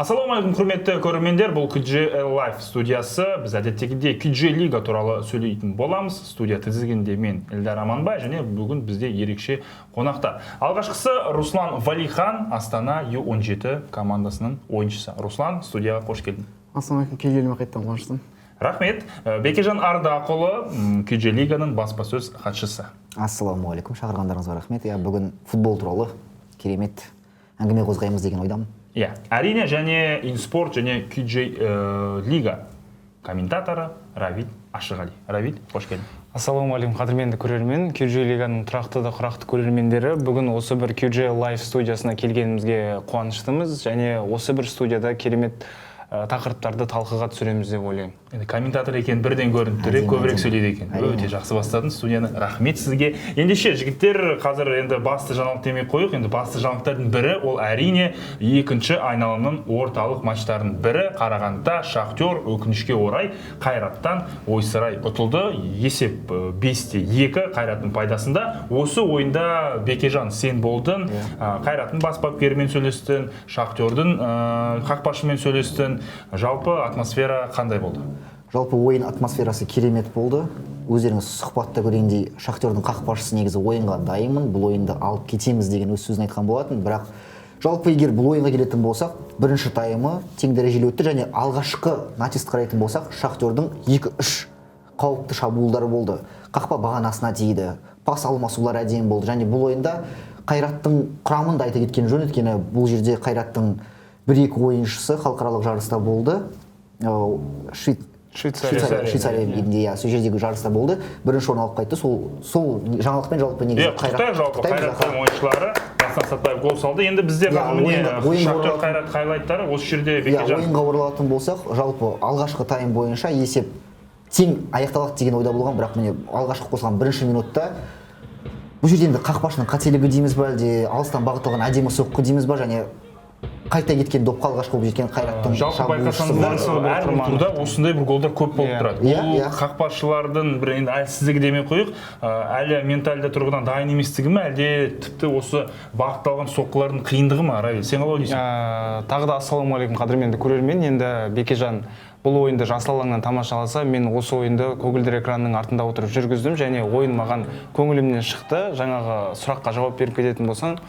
Ассалаумағалейкум, құрметті көрермендер, бұл QJ Live студиясы. Біз әдеттегідей QJ Лига туралы сөйлейтін боламыз. Студия тізгінінде мен, Эльдар Аманбай, және бүгін бізде ерекше қонақта. Алғашқысы Руслан Валихан, Астана Ю-17 командасының ойыншысы. Руслан, студияға қош келдің. Ассалаумағалейкум, келгеніме қайтадан қуаныштымын. Рахмет. Бекежан Ардақұлы, QJ Лиганың баспасөз хатшысы. Ассалаумағалейкум, шақырғандарыңызға рахмет. Иә, бүгін футбол туралы керемет әңгіме қозғаймыз деген ойдамын. Иә, әрине, және Инспорт және QJ Лига комментаторы Равиль Ашығали. Равиль, қош келдің. Ассалаумағалейкум, қадірменді көрермен, QJ Лиганың тұрақты да құрақты көрермендері. Бүгін осы бір QJ Live студиясына келгенімізге қуаныштымыз және осы бір студияда керемет тақырыптарды талқыға түсіреміз деп ойлаймын. Енді комментатор екен бірден көрініп тұр, көбірек сөйлейді екен. Өте жақсы бастадың студияны. Рахмет сізге. Ендеше, жігіттер, қазір енді басты жаңалық демей қояйық. Енді басты жаңалықтардың бірі ол, әрине, екінші айналымның орталық матчтарының бірі. Қарағандыда Шахтер өкінішке орай Қайраттан ойсырай ұтылды. Есеп 5-2 Қайраттың пайдасында. Осы ойында, Бекежан, сен болдың. Қайраттың бас бапкерімен сөйлестің, Шахтердің қақпашымен сөйлестің. Жалпы атмосфера қандай болды? Жалпы ойын атмосферасы керемет болды. Өздеріңіз сұхбатта көргендей, Шахтердің қақпашысы негізі ойынға дайынмын, бұл ойынды алып кетеміз деген өз сөзін айтқан болатын. Бірақ жалпы егер бұл ойынға келетін болсақ, бірінші таймы тең дәрежелі өтті және алғашқы натиск қарайтын болсақ, Шахтердің 2-3 қауіпті шабуылдары болды. Қақпа бағанасына тиді, пас алмасулар әдемі болды. Және бұл ойында Қайраттың құрамын да айта кеткен жөн, өйткені бұл жерде Қайраттың бір-екі ойыншысы халықаралық жарыста болды. Швейцария. Швейцария елінде, иә, сол жердегі жарыста болды. Бірінші орын алып қайтты. Сол жаңалықпен жалпы негізі Иә, құттықтайық жалпы құттықтаймыз, Қайраттың аха. ойыншылары. Дастан Сатпаев гол салды. Енді бізде Иә, қазір міне ойынға Шахтер оралатын- Қайрат хайлайттары осы жерде, Иә, Бекежан. ойынға оралатын болсақ, жалпы алғашқы тайм бойынша есеп тең аяқталады деген ойда болған, бірақ міне, алғашқы қосылған бірінші минутта бұл жерде енді қақпашының қателігі дейміз ба, әлде алыстан бағытталған әдемі соққы дейміз ба, және қайта кеткен допқа алғашқы болып жеткен Қайраттың Жалпы шабуылшысы байқасаңыздар, болды. әрбір Құрманов. турда осындай бір голдар көп болып тұрады. Иә, Бұл иә. қақпашылардың бір енді әлсіздігі демей қояйық, әлі ментальды тұрғыдан дайын еместігі ме, әлде тіпті осы бағытталған соққылардың қиындығы ма? Равиль, сен қалай ойлайсың? Тағы да ассалаумағалейкум, қадірменді көрермен. Енді Бекежан бұл ойынды жасыл алаңнан тамашаласа, мен осы ойынды көгілдір экранның артында отырып жүргіздім және ойын маған көңілімнен шықты. Жаңағы сұраққа жауап беріп кететін болсаң,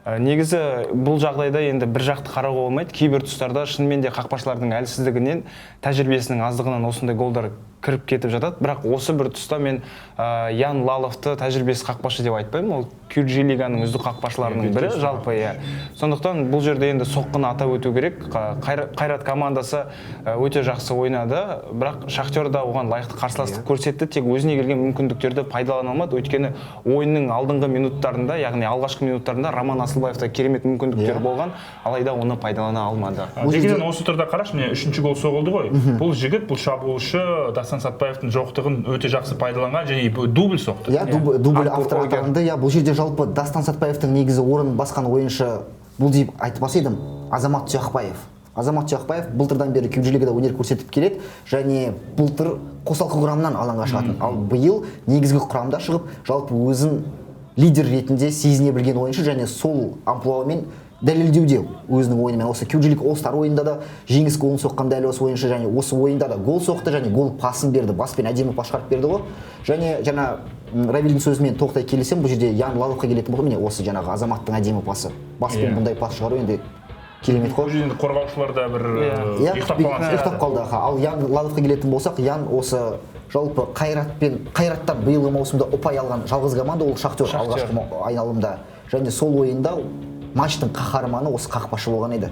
негізі бұл жағдайда енді бір жақты қарауға болмайды. Кейбір тұстарда шынымен де қақпашылардың әлсіздігінен, тәжірибесінің аздығынан осындай голдар кіріп кетіп жатады. Бірақ осы бір тұста мен Ян Лаловты тәжірибесіз қақпашы деп айтпаймын. Ол QJ лиганың үздік қақпашыларының бірі жалпы, иә. Сондықтан бұл жерде енді соққыны атап өту керек. Қайрат командасы өте жақсы ойнады, бірақ Шахтер да оған лайықты қарсыластық көрсетті, тек өзіне келген мүмкіндіктерді пайдалана алмады. Өйткені ойынның алдыңғы минуттарында, яғни алғашқы минуттарында Роман Асылбаевта керемет мүмкіндіктер болған, алайда оны пайдалана алмады. Бұл жерде- Бекежан, осы тұрда қарашы, міне, үшінші гол соғылды ғой. Бұл жігіт, бұл шабуылшы Дастан Сатпаевтың жоқтығын өте жақсы пайдаланған және дубль соқты. Иә, дубль Артур авторы Огер. атанды. Иә, бұл жерде жалпы Дастан Сатпаевтың негізі орын басқан ойыншы бұл деп айтпас едім, Азамат Тұяқбаев. Азамат Тұяқбаев былтырдан бері QJ лигада өнер көрсетіп келеді және былтыр қосалқы құрамнан алаңға шығатын, ал биыл негізгі құрамда шығып, жалпы өзін лидер ретінде сезіне білген ойыншы және сол амплуамен дәлелдеуде өзінің ойынымен. Осы QJ League All Star ойында да жеңіс голын соққан дәл осы ойыншы және осы ойында да гол соқты және гол пасын берді, баспен әдемі пас шығарып берді ғой. Және жаңа Равильдің сөзімен толықтай келісемін. Бұл жерде Ян Лаловқа келетін болсақ, міне, осы жаңағы Азаматтың әдемі пасы, баспен бұндай пас шығару енді керемет Бұл қой. жерде енді қорғаушылар да бір Иә, ұйықтап қалған сияқты. Ұйықтап қалды, аха. Ал Ян Лаловқа келетін болсақ, Ян осы жалпы Қайратпен, Қайраттан биылғы маусымда ұпай алған жалғыз команда ол Шахтер алғашқы айналымда. Және сол ойында матчтың қаһарманы осы қақпашы болған еді.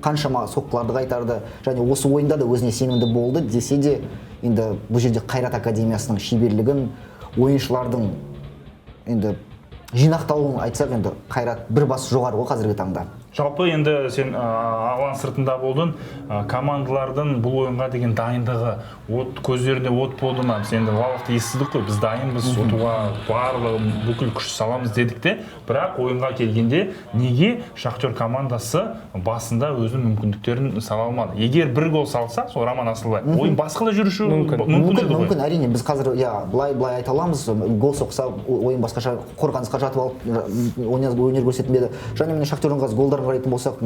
Қаншама соққыларды қайтарды және осы ойында да өзіне сенімді болды десе де, енді бұл жерде Қайрат академиясының шеберлігін, ойыншылардың енді жинақталуын айтсақ, енді Қайрат бір бас жоғары ғой қазіргі таңда. Жалпы енді сен алаң сыртында болдың. Командалардың бұл ойынға деген дайындығы, от көздерінде от болды ма? Біз енді Лаловты естідік қой, біз дайынбыз ұтуға, барлығы бүкіл күш саламыз дедік те. Бірақ ойынға келгенде неге Шахтер командасы басында өзінің мүмкіндіктерін сала алмады? Егер бір гол салса сол Роман Асылбаев, ойын басқа да жүруші Мүмкін. мүмкін Мүмкін, еді ғой. мүмкін, әрине. Біз қазір, иә, былай былай айта аламыз: гол соқса, ойын басқаша, қорғанысқа жатып алып өнер көрсететін бе еді. Және міне, Шахтердің қазір голдарын қарайтын болсақ,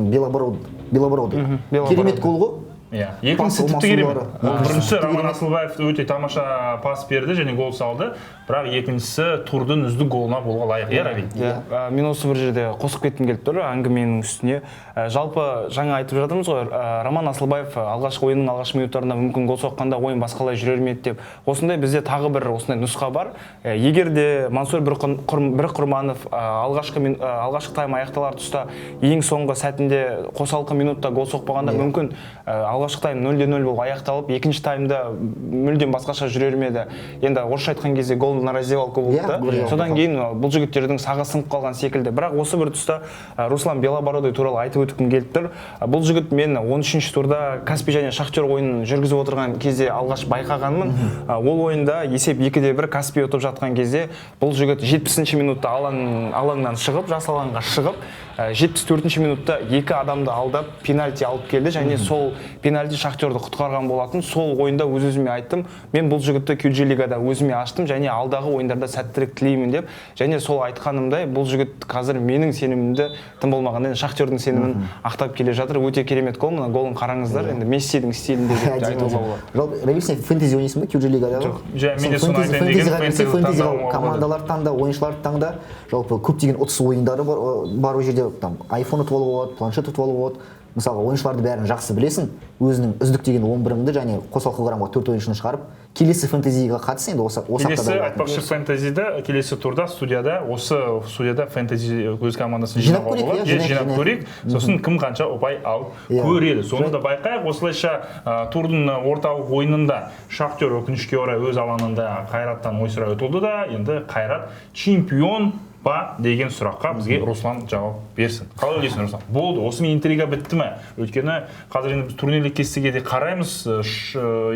Белобородый. Керемет гол ғой. Иә, екіншісі тіпті керемет. Біріншісі Роман Асылбаев өте тамаша пас берді және гол салды, бірақ екіншісі турдың үздік голына болуға лайық. Иә, Равиль? Иә, мен осы бір жерде қосып кеткім келіп тұр әңгіменің үстіне. Жалпы жаңа айтып жатырмыз ғой, Роман Асылбаев алғашқы ойынның алғашқы минуттарында мүмкін гол соққанда ойын басқалай жүрер ме еді деп. Осындай бізде тағы бір осындай нұсқа бар. Егер де Мансұр Бірқұрманов алғашқы тайм аяқталар тұста ең соңғы сәтінде қосалқы минутта гол соқпағанда, мүмкін алғашқы тайм 0-0 болып аяқталып, екінші таймда мүлдем басқаша жүрер ме еді. Енді орысша айтқан кезде гол на раздевалку болды да. Содан кейін бұл жігіттердің сағы сынып қалған секілді. Бірақ осы бір тұста Руслан Белобородый туралы айтып өткім келіп тұр. Бұл жігіт мен 13-ші турда Каспий және Шахтер ойынын жүргізіп отырған кезде алғаш байқағанмын. Ол ойында есеп 2-1 Каспий ұтып жатқан кезде бұл жігіт 70-ші минутта алаңнан шығып, жас алаңға шығып, 74-ші минутта екі адамды алдап пенальти алып келді және сол пенальти Шахтерді құтқарған болатын. Сол ойында өз-өзіме айттым, мен бұл жігітті QJ лигада өзіме аштым және алдағы ойындарда сәттілік тілеймін деп. Және сол айтқанымдай бұл жігіт қазір менің сенімімді, тым болмағанда Шахтердің сенімін ақтап келе жатыр. Өте керемет гол, мына голын қараңыздар, енді Мессидің стилінде деп айтуға болады. Жалпы, Равиль, сен фэнтези ойнайсың ба QJ лигада? Жоқ, мен де соны айтайын деген. Фэнтези командаларды таңда, ойыншыларды таңда, жалпы көптеген ұтыс ойындары бар ол жерде. Там iPhone ұтып алуға болады, планшет ұтып алуға болады. Мысалға, ойыншыларды бәрін жақсы білесің, өзінің үздік деген 11-іңді және қосалқы құрамға 4 ойыншыны шығарып, келесі фэнтезиға қатыс. Енді осы келесі айтпақшы фэнтезиді келесі турда студияда, осы студияда фэнтези өз командасын жинауға болады. Жинап көрейік, сосын кім қанша ұпай алып көреді, соны да байқайық. Осылайша турдың орталық ойынында Шахтер өкінішке орай өз алаңында Қайраттан ойсырай ұтылды да, енді Қайрат чемпион ба деген сұраққа бізге Руслан жауап берсін. Қалай ойлайсың, Руслан? Болды, осымен интрига бітті ме? Өйткені қазір енді біз турнирлік кестеге де қараймыз.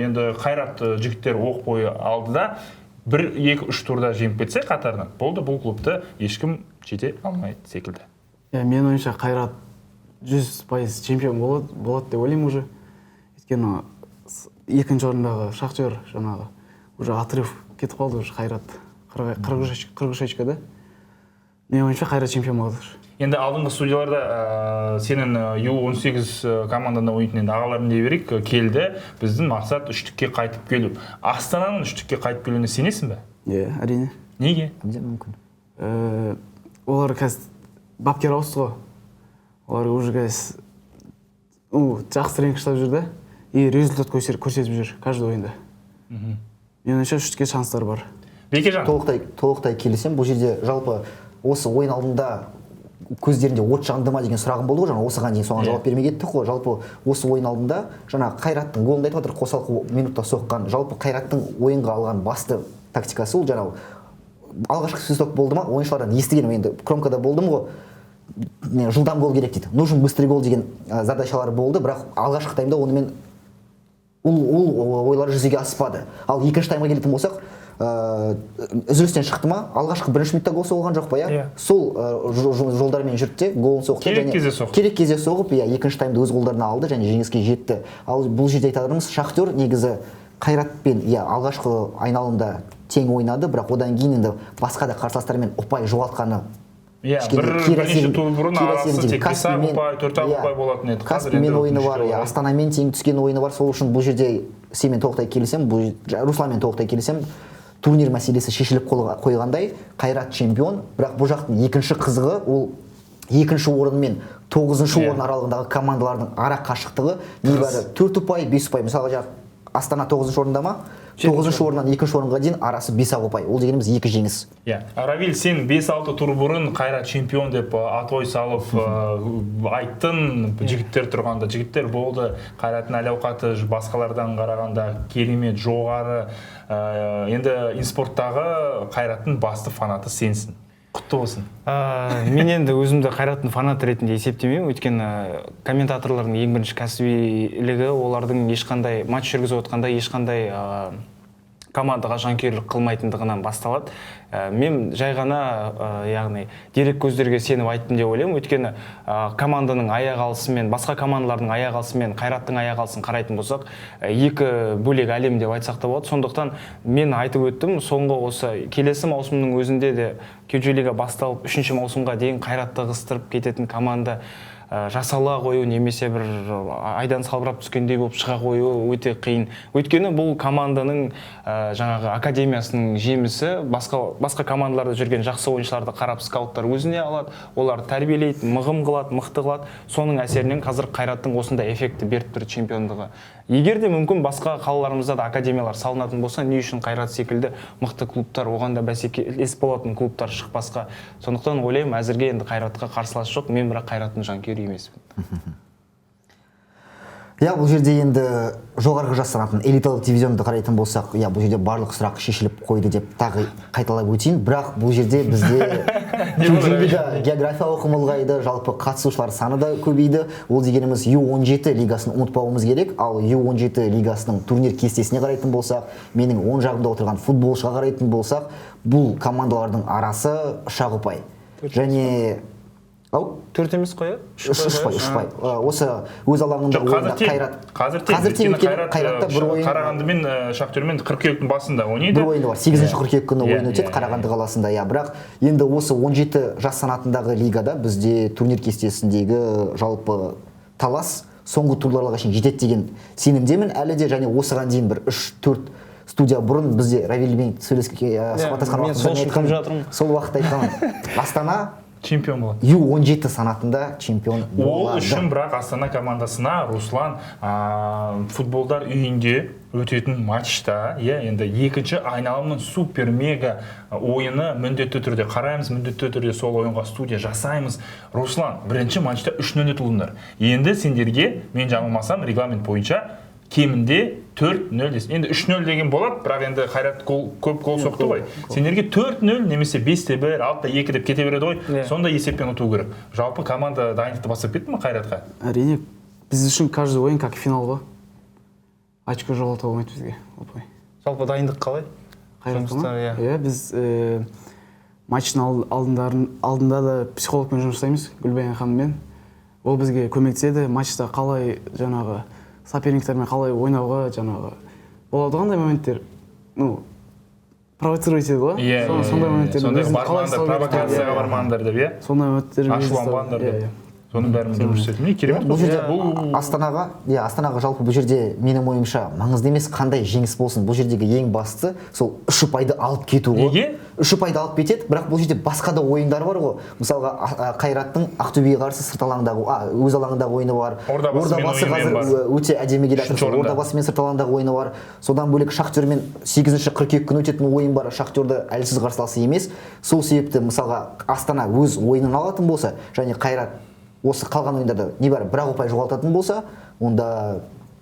Енді Қайрат жігіттер оқ бойы алды да, 1, 2, 3 турда жеңіп кетсе қатарынан, болды, бұл клубты ешкім жете алмайды секілді. Менің ойымша Қайрат 100% чемпион болады деп ойлаймын уже. Өйткені екінші орындағы Шахтер жаңағы уже отрыв кетіп қалды уже Қайрат. 43 очкода. Менің ойымша Қайрат чемпион болады. Енді алдыңғы студияларда сенің Ю-18 команданда ойнайтын енді ағаларың дей берейік, келді. Біздің мақсат үштікке қайтып келу. Астананың үштікке қайтып келуіне сенесің бе? Иә, әрине. Неге? Әбден мүмкін. Олар қазір бапкер ауысты ғой. Олар уже қазір жақсы тренинг жасап жүр да, и результат көрсетіп жүр каждый ойында. Менің ойымша үштікке шанстар бар. Бекежан. Толықтай келісемін. Бұл жерде жалпы осы ойын алдында көздерінде от жанды ма деген сұрағым болды ғой, жаңа осыған дейін соған жауап бермей кеттік қой. Жалпы осы ойын алдында жаңа Қайраттың голын айтып отыр, қосалқы минутта соққан. Жалпы Қайраттың ойынға алған басты тактикасы ол жаңағы алғашқы свисток болды ма, ойыншылардан естігенім, енді кромкада болдым ғой, жылдам гол керек дейді, нужен быстрый гол деген задачалары болды, бірақ алғашқы таймда онымен ол ойлары жүзеге аспады. Ал екінші таймға келетін болсақ, үзілістен шықты ма, алғашқы бірінші минутта гол соғылған жоқ па, иә? Сол жолдармен жүрді де голын соқты. Керек кезде соқты. Керек кезде соғып, иә, екінші таймды өз қолдарына алды және жеңіске жетті. Ал бұл жерде айтарымыз, Шахтер негізі Қайратпен, иә, алғашқы айналымда тең ойнады, бірақ одан кейін енді басқа да қарсыластармен ұпай жоғалтқаны. Иә, бірнеше тур бұрын арасы тек 5 ұпай, 4 ұпай болатын еді. Каспиймен ойыны бар, иә, Астанамен тең түскен ойыны бар. Сол үшін бұл жерде сенімен толықтай келісемін, бұл Русланмен толықтай келісемін. Турнир мәселесі шешіліп қойғандай, Қайрат чемпион, бірақ бұл жақтың екінші қызығы ол екінші орын мен 9-шы орын аралығындағы командалардың ара қашықтығы небәрі 4 ұпай, 5 ұпай. Мысалға, жаңа Астана 9-шы орында ма? 9-шы орыннан 2-ші орынға дейін арасы 5 ұпай. Ол дегеніміз 2 жеңіс. Иә. Равиль, сен 5-6 тур бұрын Қайрат чемпион деп атой салып айттың, жігіттер тұрғанда, жігіттер болды. Қайраттың әл-ауқаты басқалардан қарағанда керемет жоғары. Енді инспорттағы Қайраттың басты фанаты сенсің. Құтты болсын. Мен енді өзімді Қайраттың фанаты ретінде есептемеймін, өйткені комментаторлардың ең бірінші кәсібилігі олардың ешқандай матч жүргізіп отқанда ешқандай командаға жанкүйерлік қылмайтындығынан басталады. Мен жай ғана, яғни дерек көздерге сеніп айттым деп ойлаймын, өйткені команданың аяқ алысымен, басқа командалардың аяқ алысымен Қайраттың аяқ алысын қарайтын болсақ, екі бөлек әлем деп айтсақ та болады. Сондықтан мен айтып өттім, соңғы осы келесі маусымның өзінде де QJ лига басталып 3-ші маусымға дейін Қайратты қыстырып кететін команда жасала қою немесе бір айдан салбырап түскендей болып шыға қою өте қиын. Өйткені бұл команданың жаңағы академиясының жемісі. Басқа командаларда жүрген жақсы ойыншыларды қарап скауттар өзіне алады, олар тәрбиелейді, мығым қылады, мықты қылады. Соның әсерінен қазір Қайраттың осындай эффекті беріп тұр чемпиондығы. Егер де мүмкін басқа қалаларымызда да академиялар салынатын болса, не үшін Қайрат секілді мықты клубтар, оған да бәсекелес болатын клубтар шықпасқа. Сондықтан ойлаймын, әзірге енді Қайратқа қарсылас жоқ. Мен бірақ Қайраттың жанкүйері емеспін. Иә, бұл жерде енді жоғарғы жас санатын элиталық дивизионды қарайтын болсақ, иә, бұл жерде барлық сұрақ шешіліп қойды деп тағы қайталап өтейін. Бірақ бұл жерде бізде география ауқымы ұлғайды, жалпы қатысушылар саны да көбейді. Ол дегеніміз U17 лигасын ұмытпауымыз керек. Ал U17 лигасының турнир кестесіне қарайтын болсақ, менің оң жағымда отырған футболшыға қарайтын болсақ, бұл командалардың арасы 3 ұпай. Және 4 емес қой, 3 ұпай. Осы өз алаңында ойында Қайрат. Қазір тең. Қайратта бір ойын. Қарағандымен Шахтермен қыркүйектің басында ойнайды. Бір ойыны бар. 8 қыркүйек күні ойын өтеді Қарағанды қаласында. Иә, бірақ енді осы 17 жас санатындағы лигада бізде турнир кестесіндегі жалпы талас соңғы турларға шейін жетеді деген сенімдемін әлі де. Және осыған дейін бір 3-4 студия бұрын бізде Равильмен сөйлескен, сұхбаттасқан уақытта сол уақытта айтқан Астана чемпион болады. U17 санатында чемпион болады. Ол үшін бірақ Астана командасына Руслан футболдар үйінде өтетін матчта, енді екінші айналымның супер-мега ойыны міндетті түрде қараймыз, міндетті түрде сол ойынға студия жасаймыз. Руслан, бірінші матчта 3-0 ұтылдыңдар. Енді сендерге, мен жаңылмасам, регламент бойынша кемінде 4-0. Енді 3-0 деген болады, бірақ енді Қайрат көп гол соқты ғой. Сендерге 4-0 немесе 5-1, 6-2 деп кете береді ғой. Сондай есеппен ұту керек. Жалпы команда дайындықты бастап кетті ме Қайратқа? Әрине, біз үшін каждый ойын как финал ғой. Очко жоғалтуға болмайды бізге. Жалпы дайындық қалай? Қайратқа? Иә, біз матчтың алдында да психологпен жұмыс жасаймыз, Гүлбаян ханыммен. Ол бізге көмектеседі, матчта қалай жаңағы соперниктермен қалай ойнауға, жаңағы болады қандай моменттер, ну, провоцировать етеді ғой. Сондай моменттер. Сондай бармаңдар, провокацияға бармаңдар деп, иә? Сондай моменттер. Ашуланбаңдар деп. Соның бәрін жұмыс істеді. Міне керемет. Бұл жерде Астанаға, иә, Астанаға жалпы бұл жерде менің ойымша маңызды емес қандай жеңіс болсын. Бұл жердегі ең басты сол 3 ұпайды алып кету ғой. Неге? 3 ұпайды алып кетеді, бірақ бұл жерде басқа да ойындар бар ғой. Мысалға Қайраттың Ақтөбеге қарсы сырт алаңдағы, өз алаңындағы ойыны бар. Ордабасы қазір өте әдемі келе жатыр. Ордабасымен сырт алаңдағы ойыны бар. Содан бөлек Шахтермен 8 қыркүйек күні өтетін ойын бар. Шахтерді әлсіз қарсыласы емес. Сол себепті мысалға Астана өз ойынын алатын болса, және Қайрат осы қалған ойындарда небәрі бір-ақ ұпай жоғалтатын болса, онда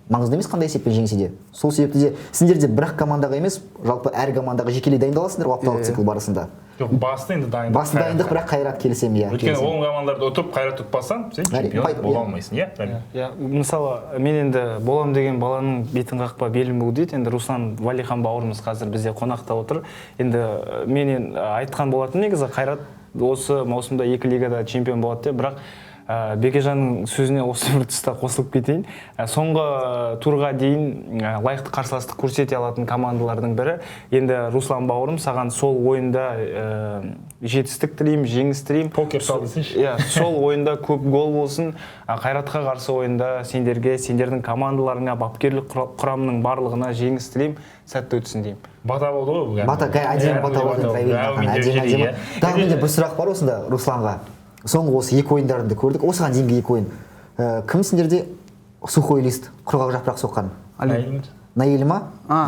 маңызды емес қандай есеппен жеңсе де. Сол себепті де сендер де бір-ақ командаға емес, жалпы әр командаға жекелей дайындаласыңдар апталық цикл барысында. Жоқ, басты енді дайындық. Басты дайындық, бірақ Қайрат келісем, иә. Өйткені ол командаларды ұтып, Қайрат ұтпасаң, сен чемпион бола алмайсың, иә? Иә, мысалы, мен енді болам деген баланың бетін қақпа, белін бұ дейді. Енді Руслан Валихан бауырымыз қазір бізде қонақта отыр. Енді мен айтқан болатын негізі Қайрат осы маусымда екі лигада чемпион болады деп, бірақ Бекежанның сөзіне осы бір тұста қосылып кетейін. Соңғы турға дейін лайықты қарсыластық көрсете алатын командалардың бірі. Енді Руслан бауырым, саған сол ойында жетістік тілеймін, жеңіс тілеймін. Покер сал десеңші. Иә, сол ойында көп гол болсын. Қайратқа қарсы ойында сендерге, сендердің командаларыңа, бапкерлік құрамының барлығына жеңіс тілеймін, сәтті өтсін деймін. Бата болды ғой бұл. Бата, әдемі бата болды. Әдемі. Тағы менде бір сұрақ бар осында Русланға. Соңғы осы екі ойындарында көрдік. Осыған дейінгі екі ойын. Кім сендерде сухой лист, құрғақ жапырақ соққан? Наиль ма?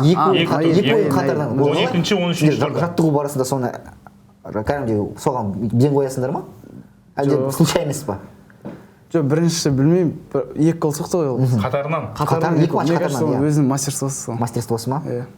Екі ойын қатарынан. 12-ші, 13-ші турда. Жаттығу барысында соны кәдімгідей соған ден қоясыңдар ма? Әлде случайность па? Жоқ, біріншісі білмеймін, екі гол соқты ғой ол. Қатарынан. Қатарынан, екі матч қатарынан. Өзінің мастерствосы сол. Мастерствосы ма? Иә.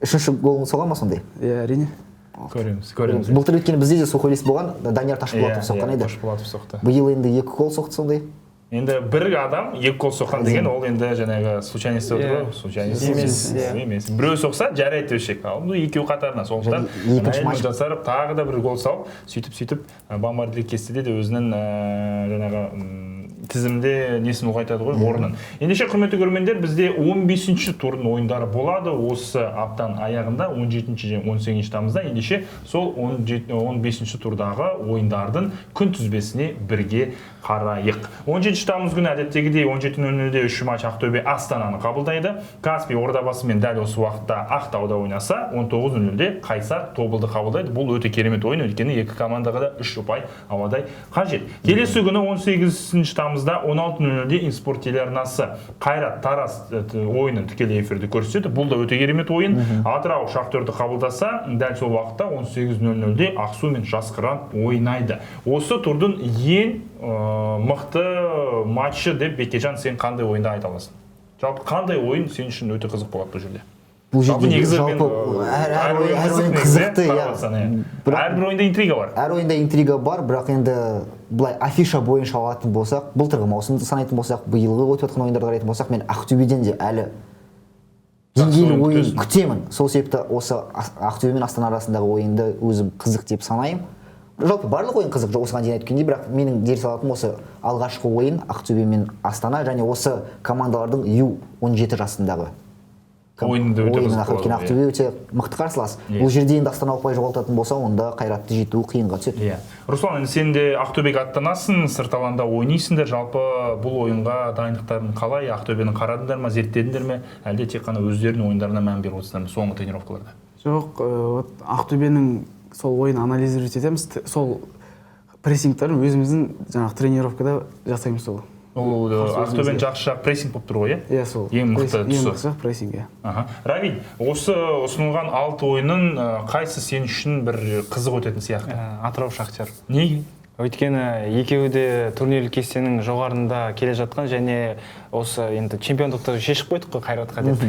Үшінші голын соға ма сондай? Иә, әрине. Көреміз, көреміз. Былтыр өткен бізде де сухой лист болған, Данияр Ташбулатов соққан еді. Ташбулатов соқты. Биыл енді 2 гол соқты сондай. Енді бір адам 2 гол соққан деген ол енді жаңағы случайность деп отыр ғой, случайность емес. Біреу соқса жарайды деуші, ал бұл екеуі қатарынан. Сондықтан екінші матч жасарып тағы да бір гол салып, сөйтіп-сөйтіп бомбардир кестеде де өзінің жаңағы Тізімде несін ұлғайтады ғой, орнын. Ендеше, құрметті көрермендер, бізде 15-ші турдың ойындары болады осы аптаның аяғында, 17 және 18 тамызда. Ендеше, сол 15-ші турдағы ойындардың күнтізбесіне бірге қарайық. 17 тамыз күні әдеттегідей 17:00-де 3 матч Ақтөбе Астананы қабылдайды. Каспий Ордабасымен дәл осы уақытта Ақтауда ойнаса, 19:00-де Қайсар Тобылды қабылдайды. Бұл өте керемет ойын, өйткені екі командаға да 3 ұпай ауадай қажет. Келесі күні 18 тамызда 16:00-де Инспорт телеарнасы Қайрат Тараз ойынын тікелей эфирде көрсетеді. Бұл да өте керемет ойын. Атырау Шахтерді қабылдаса, дәл сол уақытта 18:00-де Ақсу мен Жасқыран ойнайды. Осы турдың ең мықты матчы деп, Бекежан, сен қандай ойынды айта аласың? Жалпы қандай ойын сен үшін өте қызық болады бұл жерде? Бұл Жалпы жерде негізі мен, жалпы әр ойын әр қызық ойын негізі, қызықты, қарап иә. отырсаң, иә. Бірақ Әрбір ойында интрига бар. Әр ойында интрига бар, бірақ енді былай афиша бойынша алатын болсақ, былтырғы маусымды санайтын болсақ, биылғы өтіп жатқан ойындарды қарайтын болсақ, мен Ақтөбеден де әлі деңгейлі ойын ойын күтесің. күтемін. Сол себепті осы Ақтөбе мен Астана арасындағы ойынды өзім қызық деп санаймын. Жалпы барлық ойын қызық, осыған дейін айтып кеткендей, бірақ менің дер салатыным осы алғашқы ойын Ақтөбе мен Астана және осы командалардың Ю-17 жасындағы Ойынды өте ойынын қызық өйткені болады, Ақтөбе өте мықты қарсылас. Иә. Бұл жерде енді Астана ұпай жоғалтатын болса, онда Қайратты жету қиынға түседі. Иә. Руслан, енді сен де Ақтөбеге аттанасың, сырт алаңда ойнайсыңдар. Жалпы бұл ойынға дайындықтарың қалай? Ақтөбені қарадыңдар ма, зерттедіңдер ме? Әлде тек қана өздерінің ойындарына мән беріп отырсыңдар ма соңғы тренировкаларда? Жоқ, вот Ақтөбенің сол ойын анализировать етеміз. Сол прессингтарын өзіміздің жаңағы тренировкада жасаймыз сол. Ол Қарсы Ақтөбенің өзімізге. жақсы жағы прессинг болып тұр ғой, иә? Иә, сол. Ең мықты Ең тұсы. мықты жақ прессинг, иә. Аха. Равиль, осы ұсынылған 6 ойынның қайсы сен үшін бір қызық өтетін сияқты? Атырау Шахтер. Неге? Өйткені екеуі де турнирлік кестенің жоғарында келе жатқан және осы енді чемпиондықты шешіп қойдық қой Қайратқа деп.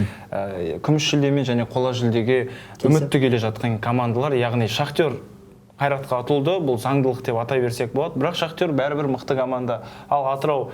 Күміс жүлдемен және қола жүлдеге үмітті келе жатқан командалар, яғни Шахтер Қайратқа ұтылды, бұл заңдылық деп атай берсек болады, бірақ Шахтер бәрібір мықты команда. Ал Атырау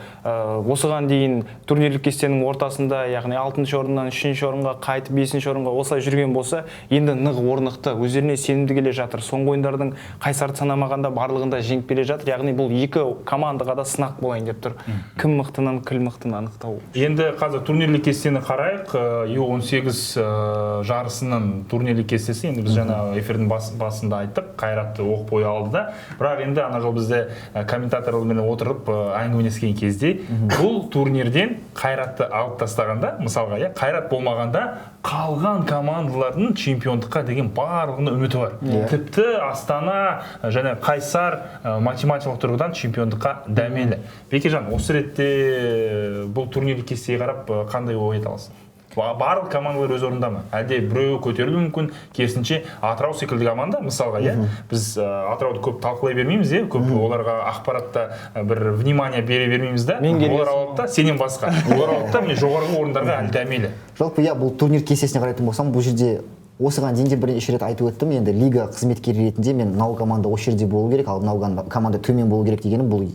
осыған дейін турнирлік кестенің ортасында, яғни 6-шы орыннан 3-ші орынға қайтып 5-ші орынға осылай жүрген болса, енді нық орнықты, өздеріне сенімді келе жатыр. Соңғы ойындардың Қайсарды санамағанда барлығында жеңіп келе жатыр. Яғни бұл екі командаға да сынақ болайын деп тұр. Кім мықтынан, кіл мықтыны анықтау. Енді қазір турнирлік кестені қарайық. Ю-18 жарысының турнирлік кестесі. Енді біз жаңа эфирдің басында айттық, Қайратты оқ бойы алды да. Бірақ енді ана жол бізде комментаторлармен отырып әңгімелескен кезде бұл турнирден Қайратты алып тастағанда, мысалға, иә, Қайрат болмағанда қалған командалардың чемпиондыққа деген барлығының үміті бар. Тіпті Астана және Қайсар математикалық тұрғыдан чемпиондыққа дәмелі. Бекежан, осы ретте бұл турнирлік кестеге қарап қандай ой айта аласың? Барлық командалар өз орнында ма? Әлде біреуі көтерілуі мүмкін, керісінше Атырау секілді команда, мысалға, иә, біз Атырауды көп талқылай бермейміз, иә, көп оларға ақпаратта бір внимание бере бермейміз да. Мен келесің. Олар алады да, сенен басқа. Олар алады да, міне жоғарғы орындарға әлі дәмелі. Жалпы, иә, бұл турнир кестесіне қарайтын болсам, бұл жерде осыған дейін де бірнеше рет айтып өттім. Енді лига қызметкері ретінде мен мынау команда осы жерде болу керек, ал мынау команда төмен болу керек дегенім бұл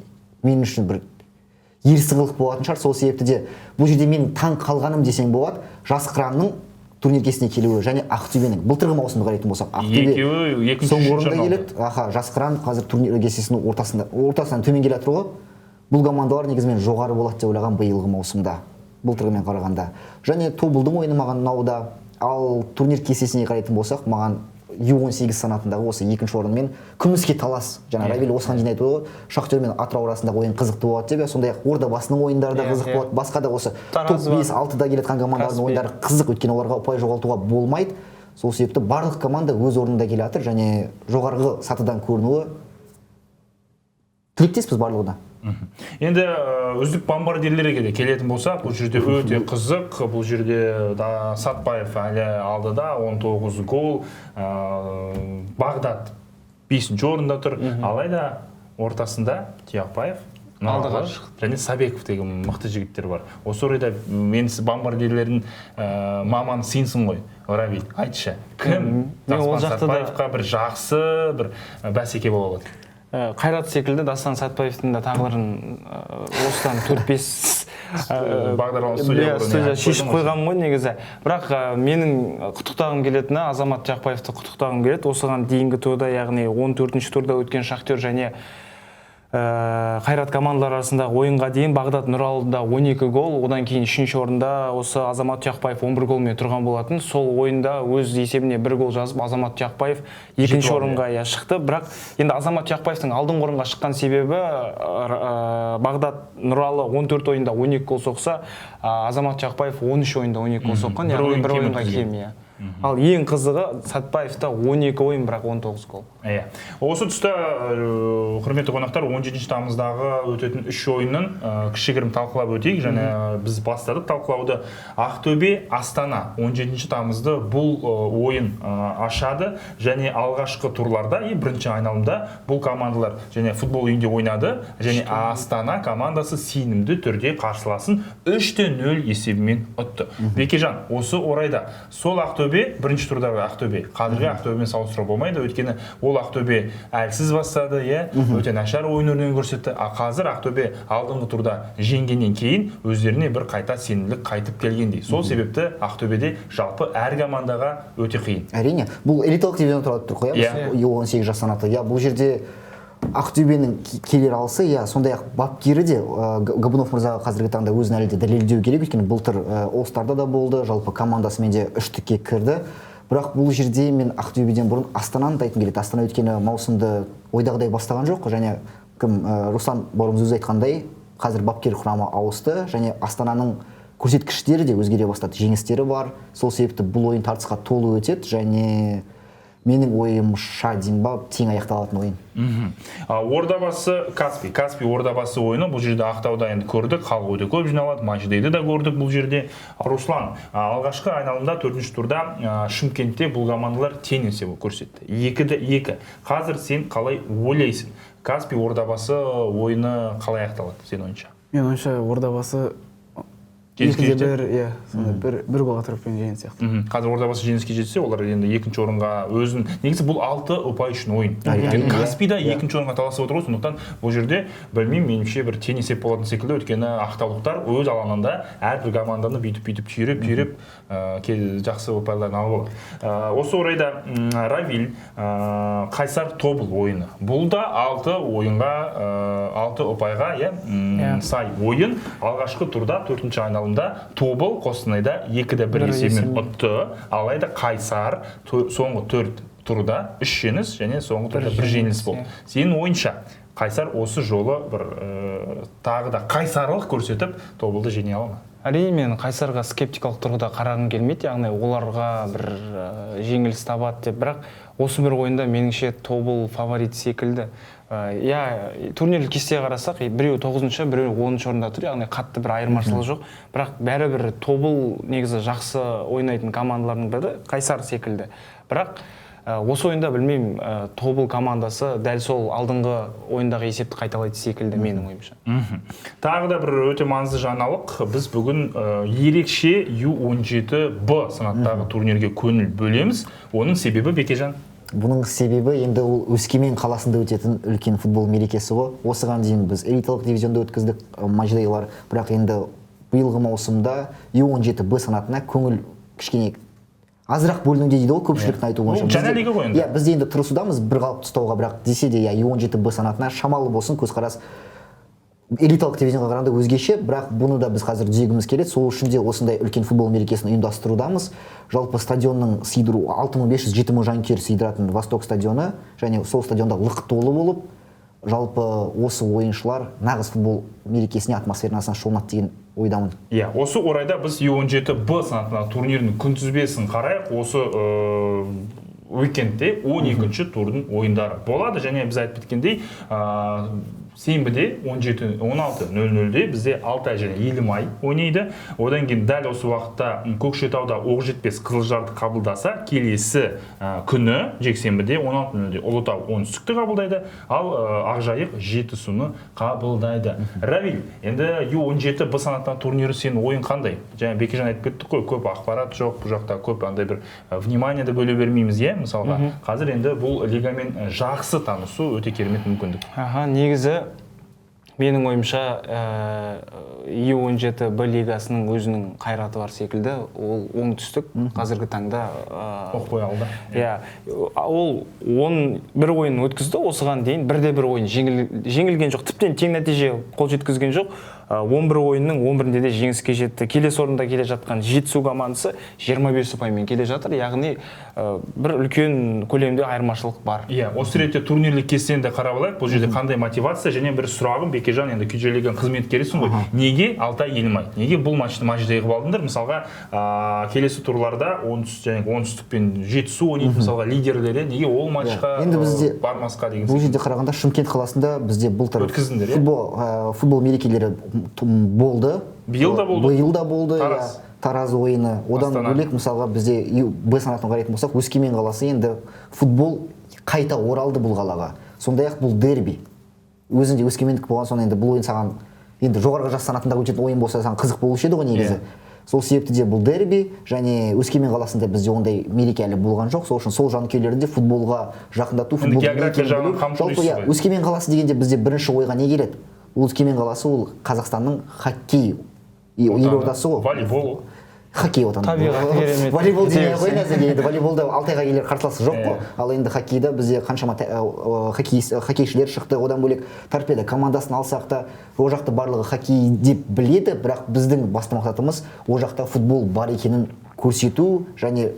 мен үшін бір ерсі қылық болатын шығар. Сол себепті де бұл жерде мен таң қалғаным десең болады, Жас қыранның турнир кестесіне келуі және Ақтөбенің былтырғы маусымды қарайтын болсақ, Ақтөбе Екеуі екінші, соңғы үшінші орында орын алды. келеді. Аха, Жас қыран қазір турнир кестесінің ортасынан төмен келе жатыр ғой. Бұл командалар негізінен жоғары болады деп ойлаған биылғы маусымда, былтырғымен қарағанда. Және Тобылдың ойыны маған ұнауда. Ал турнир кестесіне қарайтын болсақ, маған Ю-18 санатындағы осы екінші орынмен күміске талас. Жаңа Равиль осыған дейін айтты ғой, Шахтер мен Атырау арасындағы ойын қызықты болады деп, сондай-ақ Ордабасының ойындары да қызық болады. Басқа да осы Тараз топ бар. 5-6-да келе жатқан командалардың Каспий. ойындары қызық, өйткені оларға ұпай жоғалтуға болмайды. Сол себепті барлық команда өз орнында келе жатыр және жоғарғы сатыдан көрінуі тілектеспіз барлығына. Енді үздік бомбардирлерге де келетін болсақ, бұл жерде өте қызық. Бұл жерде да Сатпаев әлі алдыда, 19 гол, Бағдат 5-ші орында тұр. Алайда ортасында Тұяқбаев, Алдыға Нұралы және Сабеков деген мықты жігіттер бар. Осы орайда мен бомбардирлердің маманы сенсің ғой, Равиль, айтшы, кім Мен ол Дастан жақта да Сатпаевқа бір жақсы бір бәсеке бола алады? Қайрат секілді Дастан Сатпаевтың да тағдырын осыдан 4-5 бағдарлама студия бұрын, студия иә, шешіп қойдың ғой. қойғанмын ғой негізі. Бірақ менің құттықтағым келетіні, Азамат Тұяқбаевты құттықтағым келеді. Осыған дейінгі турда, яғни 14-ші турда өткен Шахтер және Қайрат командалар арасындағы ойынға дейін Бағдат Нұралыда 12 гол, одан кейін 3-ші орында осы Азамат Тұяқбаев 11 голмен тұрған болатын. Сол ойында өз есебіне 1 гол жазып, Азамат Тұяқбаев екінші орынға шықты. Бірақ енді Азамат Тұяқбаевтың алдыңғы орынға шыққан себебі Бағдат Нұралы 14 ойында 12 гол соқса, Азамат Тұяқбаев 13 ойында 12 гол соққан, яғни бір ойынға кем. Ал ең қызығы Сатпаевта 12 ойын, бірақ 19 гол. Иә. Осы тұста құрметті қонақтар, 17 тамыздағы өтетін 3 ойынның кішігірім талқылап өтейік. Және біз бастадық талқылауды. Ақтөбе Астана 17 тамызды бұл ойын ашады. Және алғашқы турларда, бірінші айналымда бұл командалар және футбол үйінде ойнады. Және Астана командасы сенімді түрде қарсыласын 3-0 есебімен ұтты. Бекежан, осы орайда сол Ақтөбе, бірінші турдағы Ақтөбе, қазіргі Ақтөбемен салыстыруға болмайды, өйткені ол Ақтөбе әлсіз бастады, өте нашар ойын өрнегін көрсетті. А қазір Ақтөбе алдыңғы турда жеңгеннен кейін өздеріне бір қайта сенімділік қайтып келгендей. Сол себепті Ақтөбеде жалпы әр командаға өте қиын. Әрине, бұл элиталық дивизион туралы тұр қоямыз. 18 жас санаты. Бұл жерде Ақтөбенің келер алысы, сондай-ақ бапкері де Габунов мырза қазіргі таңда өзін әлі де дәлелдеу керек, өйткені былтыр All-Star'да да болды, жалпы командасымен де үштікке кірді. Бірақ бұл жерде мен Ақтөбеден бұрын Астананы да айтқым келеді. Астана өйткені маусымды ойдағыдай бастаған жоқ, және кім Руслан бауырымыз өзі айтқандай, қазір бапкер құрамы ауысты, және Астананың көрсеткіштері де өзгере бастады, жеңістері бар. Сол себепті бұл ойын тартысқа толы өтеді, және менің ойымша деймін ба, тең аяқталатын ойын. Ордабасы Каспий. Каспий Ордабасы ойыны бұл жерде Ақтауда енді көрдік, халық өте көп жиналады, матчдейді да көрдік бұл жерде. Руслан, алғашқы айналымда 4-ші турда Шымкентте бұл командалар тең есеп көрсетті. 2-2. Қазір сен қалай ойлайсың? Каспий Ордабасы ойыны қалай аяқталады сен ойынша? Мен ойымша Ордабасы 2-1, сонда бір гол отрывпен жеңген сияқты. Қазір Ордабасы жеңіске жетсе, олар енді екінші орынға өзін, негізі бұл 6 ұпай үшін ойын. Каспийда екінші орынға таласып отыр ғой, сондықтан бұл жерде білмеймін, меніңше бір тең есеп болатын секілді, өйткені ақтаулықтар өз алаңында әрбір команданы бүйтіп-бүйтіп түйреп-түйреп жақсы ұпайларын алып алады. Осы орайда Равиль Қайсар Тобыл ойыны. Бұл да 6 ойынға, 6 ұпайға сай ойын. Алғашқы турда 4-ші айналымда Тобыл Қостанайда 2-1 есебімен ұтты. Алайда Қайсар соңғы 4 турда 3 жеңіс және соңғы турда 1 жеңіліс болды. Сенің ойынша Қайсар осы жолы бір тағы да қайсарлық көрсетіп Тобылды жеңе ала ма? Әрине, мен Қайсарға скептикалық тұрғыда қарағым келмейді, яғни оларға бір жеңіліс табады деп, бірақ осы бір ойында меніңше Тобыл фаворит секілді. Турнирлік кестеге қарасақ, біреуі 9-шы, біреуі 10-шы орында тұр, яғни қатты бір айырмашылық жоқ. Бірақ бәрібір Тобыл негізі жақсы ойнайтын командалардың бірі, Қайсар секілді. Бірақ осы ойында білмеймін, Тобыл командасы дәл сол алдыңғы ойындағы есепті қайталайды секілді менің ойымша. Тағы да бір өте маңызды жаңалық. Біз бүгін ерекше U17B санаттағы турнирге көңіл бөлеміз. Оның себебі, Бекежан? Бұның себебі енді ол Өскемен қаласында өтетін үлкен футбол мерекесі ғой. Осыған дейін біз элиталық дивизионда өткіздік матчдейлар, бірақ енді биылғы маусымда U17B санатына көңіл кішкене азырақ бөлінуде дейді ғой көпшіліктің айтуы бойынша. Жаңа лига ғой енді. Біз де енді тырысудамыз бір қалыпты ұстауға, бірақ десе де U17B санатына шамалы болсын көзқарас элиталық дивизионға қарағанда өзгеше, бірақ бұны да біз қазір түзегіміз келеді. Сол үшін де осындай үлкен футбол мерекесін ұйымдастырудамыз. Жалпы стадионның сыйдыру 6500-7000 жанкүйер сыйдыратын Восток стадионы, және сол стадионда лық толы болып, жалпы осы ойыншылар нағыз футбол мерекесіне атмосферасына шомылады деген ойдамын. Осы орайда біз U17B санатындағы турнирдің күнтізбесін қарайық. Осы уикендте 12-ші турдың ойындары болады, және біз айтып кеткендей, сенбіде 16:00-де бізде Алтай және Елімай ойнайды. Одан кейін дәл осы уақытта Көкшетауда Оқжетпес Қызылжарды қабылдаса, келесі күні жексенбіде 16:00-де Ұлытау Оңтүстікті қабылдайды, ал Ақжайық Жетісуны қабылдайды. Равиль, енді U17B санатынан турнирі сенің ойың қандай? Жаңа Бекежан айтып кеттік қой, көп ақпарат жоқ, бұл жақта көп андай бір внимание да бөле бермейміз, мысалға. Қазір енді бұл лигамен жақсы танысу өте керемет мүмкіндік. Негізі Менің ойымша, Ю-17 Б лигасының өзінің Қайраты бар секілді. Ол Оңтүстік қазіргі таңда Оқ алды. Иә, ол 11 ойын өткізді, осыған дейін бірде бір ойын жеңілген жоқ, тіптен тең нәтиже қол жеткізген жоқ. 11 ойынның 11-інде де жеңіске жетті. Келесі орында келе жатқан Жетісу командасы 25 ұпаймен келе жатыр, яғни бір үлкен көлемде айырмашылық бар. Иә, осы ретте турнирлік кестені де қарап алайық. Бұл жерде қандай мотивация және бір сұрағым, Бекежан, енді QJ Лиганың қызметкерісің ғой. Неге Алтай Елімай? Неге бұл матчты матчдай қылып алдыңдар? Мысалға, келесі турларда Оңтүстік пен Жетісу ойнайды, мысалға, лидерлері неге ол матчқа Енді бізде бармасқа деген бұл жерде қарағанда Шымкент қаласында бізде былтыр Өткіздіңдер, иә? Футбол мерекелері болды. Биыл да болды. Биыл да болды, Тараз. иә, Тараз ойыны. Одан Астана. бөлек, мысалға, бізде Б санатын қарайтын болсақ, Өскемен қаласы енді футбол қайта оралды бұл қалаға. Сондай-ақ бұл дерби. Өзінде өскемендік болған соң енді бұл ойын саған енді жоғарғы жас санатында өтетін ойын болса саған қызық болушы еді ғой негізі. Сол себепті де бұл дерби және Өскемен қаласында бізде ондай мереке әлі болған жоқ. Сол үшін сол жанкүйерлерді де футболға жақындату, Енді футболды география не екенін жағынан білу. қамту Жалпы, дейсіз иә, ғой. Өскемен қаласы дегенде бізде бірінші ойға не келеді? Өскемен қаласы ол Қазақстанның хоккей елордасы ғой. Волейбол. Хоккей отаны. Табиғаты керемет. Волейбол демей Өте қояйын әзірге. Енді волейболда Алтайға келер қарсыласы жоқ қой. Ал енді хоккейда бізде қаншама хоккейшілер шықты. Одан бөлек Торпедо командасын алсақ та, ол жақта барлығы хоккей деп біледі, бірақ біздің басты мақсатымыз ол жақта футбол бар екенін көрсету және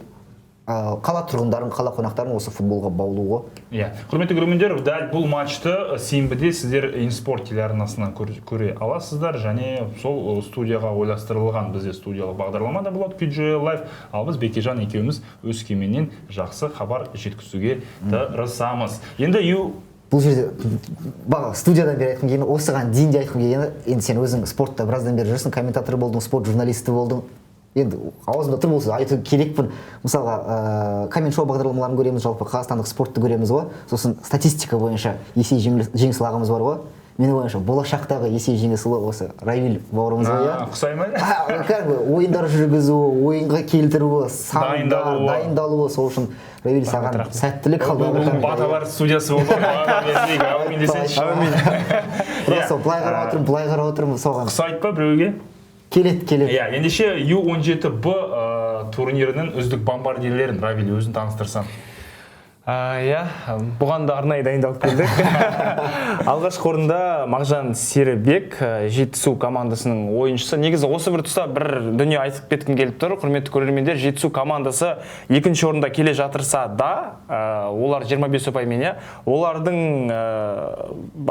қала тұрғындарын, қала қонақтарын осы футболға баулу ғой. Иә. Құрметті көрермендер, дәл бұл матчты сенбіде сіздер Инспорт телеарнасынан көре аласыздар және сол студияға ойластырылған бізде студиялық бағдарлама да болады, QJ Live. Ал біз Бекежан екеуміз Өскеменнен жақсы хабар жеткізуге тырысамыз. Енді Бұл жерде баға студиядан бері айтқым келгені, осыған дейін де айтқым келгені, енді сен өзің спортта біраздан бері жүрсің, комментатор болдың, спорт журналисті болдың. Енді аузымда тұр болса айту керекпін. Мысалға, коммент шоу бағдарламаларын көреміз, жалпы қазақстандық спортты көреміз ғой. Сосын статистика бойынша Есей жеңіс ағамыз бар ғой. Менің ойымша, болашақтағы Есей Жеңісұлы осы Равиль бауырымыз ғой, иә? Ұқсай ма? Кәдімгі ойындар жүргізу, ойынға келтіруі, сандар, Дайындалуы. дайындалуы, сол үшін Равиль саған рахмет. сәттілік алдағы Бұл таңда. баталар студиясы болды ғой. Бағана бердік, әумин десеңші. Әумин. Бірақ сол былай қарап отырмын, былай қарап отырмын, соған. Ұқсайды па біреуге? Келеді, келеді. Иә, ендеше Ю-17Б турнирінің үздік бомбардирлерін Равиль өзін таныстырсаң. Иә, бұған да арнайы дайындалып келдік. Алғашқы орында Мағжан Серібек, Жетісу командасының ойыншысы. Негізі осы бір тұста бір дүние айтып кеткім келіп тұр. Құрметті көрермендер, Жетісу командасы екінші орында келе жатырса да, олар 25 ұпаймен, иә. Олардың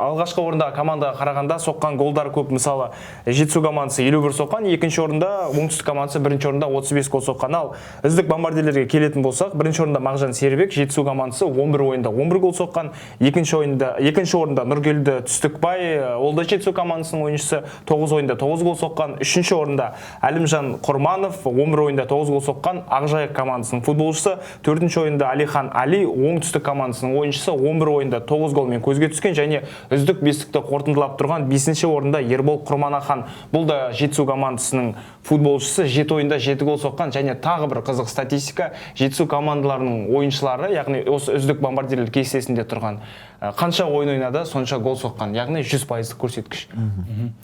алғашқы орындағы командаға қарағанда соққан голдар көп. Мысалы, Жетісу командасы 51 соққан, екінші орында Оңтүстік командасы бірінші орында 35 гол соққан. Ал үздік бомбардирлерге келетін болсақ, бірінші орында Мағжан Серібек, Жетісу командасы 11 ойында 11 гол соққан, екінші орында Нұргелді Түстікбай, ол да Жетісу командасының ойыншысы, 9 ойында 9 гол соққан. Үшінші орында Әлімжан Құрманов, 11 ойында 9 гол соққан, Ақжайық командасының футболшысы. Төртінші ойында Алихан Али, Оңтүстік командасының ойыншысы, 11 ойында 9 голмен көзге түскен. Және үздік бестікті қорытындылап тұрған бесінші орында Ербол Құрманахан, бұл да Жетісу командасының футболшысы, 7 ойында 7 гол соққан. Және тағы бір қызық статистика, Жетісу командаларының ойыншылары, яғни осы үздік бомбардирлер кестесінде тұрған, қанша ойын ойнады, сонша гол соққан, яғни 100% көрсеткіш.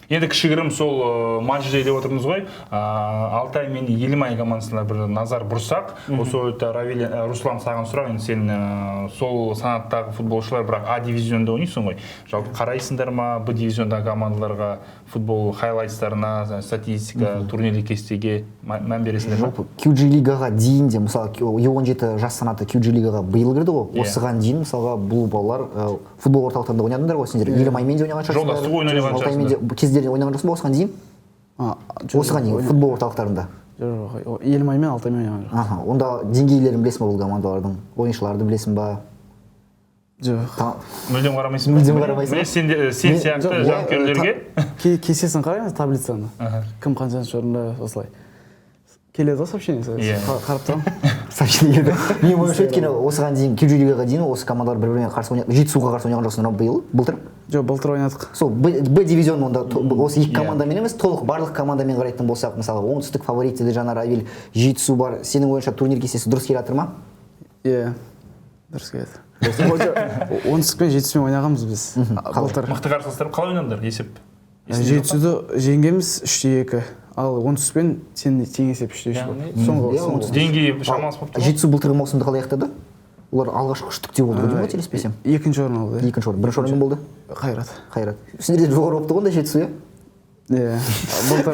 Енді кішігірім сол матчты деп отырмыз ғой. Алтай мен Елімай командасына бір назар бұрсақ, осы ойда Равиль, Руслан, саған сұрақ, енді сен сол санаттағы футболшылар, бірақ А дивизионда ойнайсың ғой. Жалпы қарайсыңдар ма Б дивизиондағы командаларға, футбол хайлайтстарына, статистика, турнирлік кестеге мән бересіңдер ме? Жалпы QJ лигаға дейін де, мысалы, Ю-17 жас санаты QJ лигаға биыл кірді ғой. Осыған дейін, мысалға, бұл балалар футбол орталықтарында ойнадыңдар ғой сендер. Елімаймен де ойнаған шығарсыңдар. Жолдастық ойын ойнаған Алтаймен де шығарсыңдар. кездерде ойнаған жоқсың ба осыған дейін? Жоқ, Осыған дейін футбол орталықтарында. Жоқ, жоқ, Елімаймен, Алтаймен ойнаған жоқ. Аха, онда деңгейлерін білесің ба бұл командалардың? Ойыншыларды білесің ба? Жоқ. Мүлдем қарамайсың ба? Мүлдем қарамайсың ба? Міне сен сияқты Жоқ, жанкүйерлерге кестесін қараймыз, таблицаны. Кім қаншаншы орында, осылай. Келеді ғой сообщение, қарап тұрамын. Сообщение келді. Менің ойымша, өйткені осыған дейін, QJ лигаға дейін осы командалар бір-бірімен қарсы ойнап, Жетісуға қарсы ойнаған жоқсыңдар ма биыл, былтыр? Жоқ, былтыр ойнадық. Сол Б дивизион онда осы екі командамен емес, толық барлық командамен қарайтын болсақ, мысалы, Оңтүстік фаворит деді жаңа Равиль, Жетісу бар. Сенің ойынша турнир кестесі дұрыс келе жатыр ма? Иә. Дұрыс келеді. Оңтүстікпен Жетісумен ойнағанбыз біз. Былтыр. Мықты қарсыластар қалай ойнадыңдар? Есеп? Жетісуды жеңгенбіз 3-2. Ал оңтүстікпен тең есеп 3-3 болды. Соңғы деңгейі шамалас болып тұр. Жетісу былтырғы маусымды қалай аяқтады? Олар алғашқы үштікте болды ғой деймін ғой, қателеспесем. Екінші орын алды. Екінші орын. Бірінші орын кім болды? Қайрат. Қайрат. Сендерден жоғары болып тұр ғой онда Жетісу, иә? Иә. Былтыр.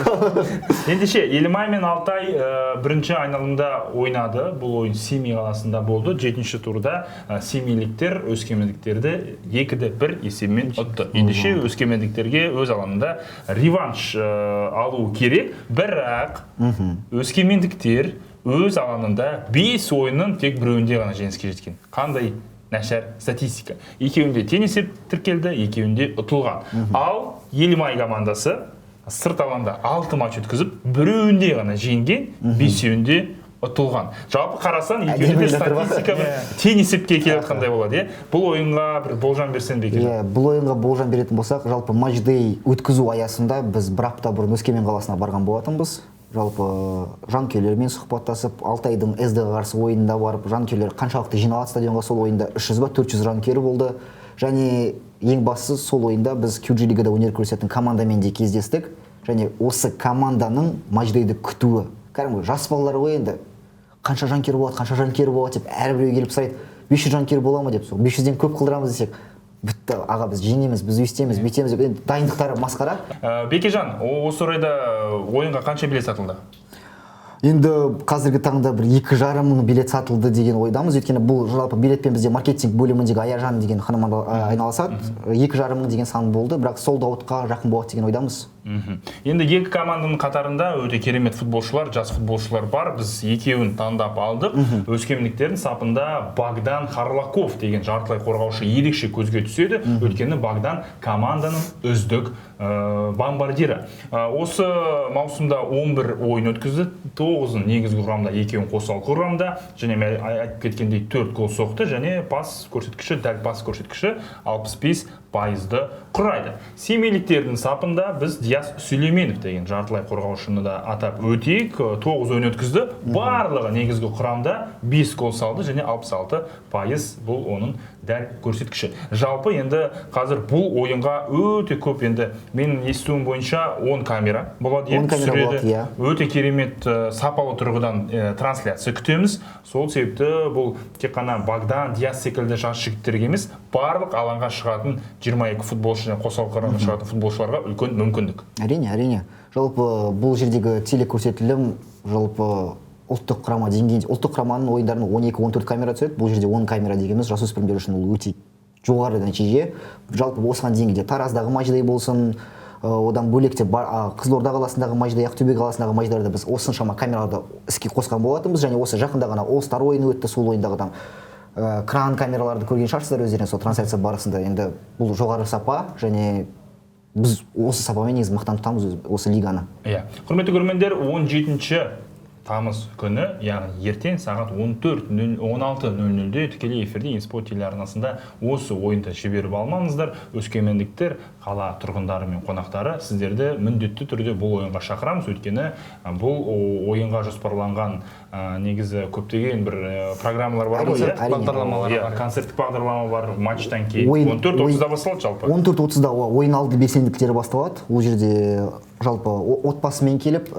Ендеше Елімай мен Алтай бірінші айналымда ойнады. Бұл ойын Семей қаласында болды. 7-ші турда семейліктер өскемендіктерді 2-1 есебімен ұтты. Ендеше өскемендіктерге өз алаңында реванш алу керек. Бірақ өскемендіктер өз алаңында 5 ойынның тек біреуінде ғана жеңіске жеткен. Қандай нашар статистика. Екеуінде тең есеп тіркелді, екеуінде ұтылған. Ал Елімай командасы сырт алаңда 6 матч өткізіп, біреуінде ғана жеңген, 5-еуінде ұтылған. Жалпы қарасаң, екеуінде статистика бір тең есепке келе жатқандай болады, иә? Бұл ойынға бір болжам берсең, Бекежан. Иә, бұл ойынға болжам беретін болсақ, жалпы матчдей өткізу аясында біз бір апта бұрын Өскемен қаласына барған болатынбыз. Жалпы жанкүйерлермен сұхбаттасып, Алтайдың СД-ға қарсы ойынында барып, жанкүйерлер қаншалықты жиналады стадионға, сол ойында 300 ба 400 жанкүйер болды. Және ең бастысы сол ойында біз QG лигада өнер көрсететін командамен де кездестік. Және осы команданың матчдейді күтуі. Кәдімгі жас балалар ғой енді. Қанша жанкүйер болады, қанша жанкүйер болады деп әрбіреу келіп сұрайды. 500 жанкүйер бола ма деп. Сол 500-ден көп қылдырамыз десек, бітті, аға біз жеңеміз, біз өйстеміз, бүйтеміз деп. Енді дайындықтары масқара. Бекежан, осы орайда ойынға қанша билет сатылды? Енді қазіргі таңда бір 2,5 мың билет сатылды деген ойдамыз. Өйткені бұл жалпы билетпен бізде маркетинг бөліміндегі Аяжан деген ханым айналысады. 2,5 мың деген сан болды, бірақ сол дауытқа жақын болады деген ойдамыз. Енді екі команданың қатарында өте керемет футболшылар, жас футболшылар бар. Біз екеуін таңдап алдық. Өскемендіктердің сапында Богдан Харлаков деген жартылай қорғаушы ерекше көзге түседі. Өйткені Богдан команданың үздік бомбардирі. Осы маусымда 11 ойын өткізді. 9-ын негізгі құрамда, 2-ін қосалқы құрамда. Және мен айтып кеткендей 4 гол соқты және пас көрсеткіші, дәл пас көрсеткіші 65%-ды құрайды. Семейліктердің сапында біз Диас Сүлейменов деген жартылай қорғаушыны да атап өтейік. 9 ойын өткізді. Барлығы негізгі құрамда 5 гол салды және 66% бұл оның дәл көрсеткіші. Жалпы енді қазір бұл ойынға өте көп, енді менің естуім бойынша 10 камера болады, 10 камера болады, иә. Өте керемет сапалы тұрғыдан трансляция күтеміз. Сол себепті бұл тек қана Богдан, Диас секілді жас жігіттерге емес, барлық алаңға шығатын 22 футболшы және қосалқы құрамға шығатын футболшыларға үлкен мүмкіндік. Әрине, әрине. Жалпы бұл жердегі телекөрсетілім жалпы ұлттық құрама деңгейінде, ұлттық құраманың ойындарын 12-14 камера түседі. Бұл жерде 10 камера дегеніміз жасөспірімдер үшін ол өте жоғары нәтиже. Жалпы осыған дейінгі Тараздағы матчдай болсын, одан бөлек те Қызылорда қаласындағы матчда, Ақтөбе қаласындағы матчдарда біз осыншама камераларды іске қосқан болатынбыз. Және осы жақында ғана All Star ойыны өтті, сол ойындағыдан кран камераларды көрген шығарсыздар өздеріңіз сол трансляция барысында. Енді бұл жоғары сапа және біз осы сапамен негізі мақтан тұтамыз осы лиганы. Иә. Құрметті көрермендер, 17 тамыз күні, яғни ертең сағат 16:00-де тікелей эфирде Инспорт телеарнасында осы ойынды жіберіп алмаңыздар. Өскемендіктер, қала тұрғындары мен қонақтары, сіздерді міндетті түрде бұл ойынға шақырамыз. Өйткені бұл ойынға жоспарланған негізі көптеген бір программалар бар ғой, бағдарламалар бар. Концерттік бағдарлама бар, матчтан кейін 14:30-да басталады жалпы. 14:30-да ойын алды белсенділіктері басталады. Ол жерде жалпы отбасымен келіп,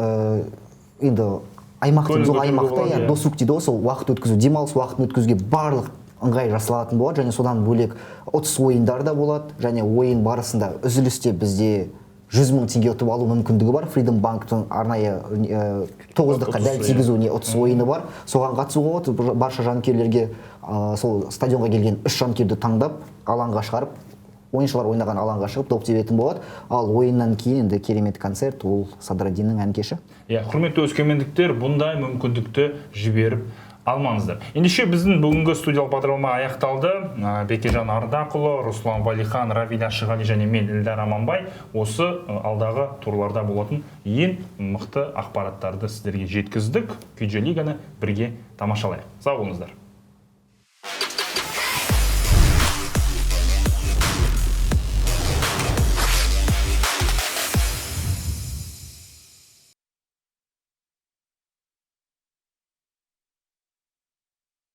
енді аймақта, аймақта, досуг дейді ғой, сол уақыт өткізу, демалыс уақытын өткізуге барлық ыңғай жасалатын болады. Және содан бөлек ұтыс ойындар да болады. Және ойын барысында үзілісте бізде 100 000 теңге ұтып алу мүмкіндігі бар. Freedom Банктың арнайы 9-дыққа дәл тигізу не ұтыс ойыны бар. Соған қатысуға болады. Барша жанкүйерлерге сол стадионға келген 3 жанкүйерді таңдап, алаңға шығарып, ойыншылар ойнаған алаңға шығып доп тебетін болады. Ал ойыннан кейін енді керемет концерт, ол Садраддиннің ән кеші. Иә, құрметті өскемендіктер, бұндай мүмкіндікті жіберіп алмаңыздар. Ендеше біздің бүгінгі студиялық бағдарлама аяқталды. Бекежан Ардақұлы, Руслан Валихан, Равиль Ашығали және мен Эльдар Аманбай осы алдағы турларда болатын ең мықты ақпараттарды сіздерге жеткіздік. QJ лиганы бірге тамашалайық. Сау болыңыздар.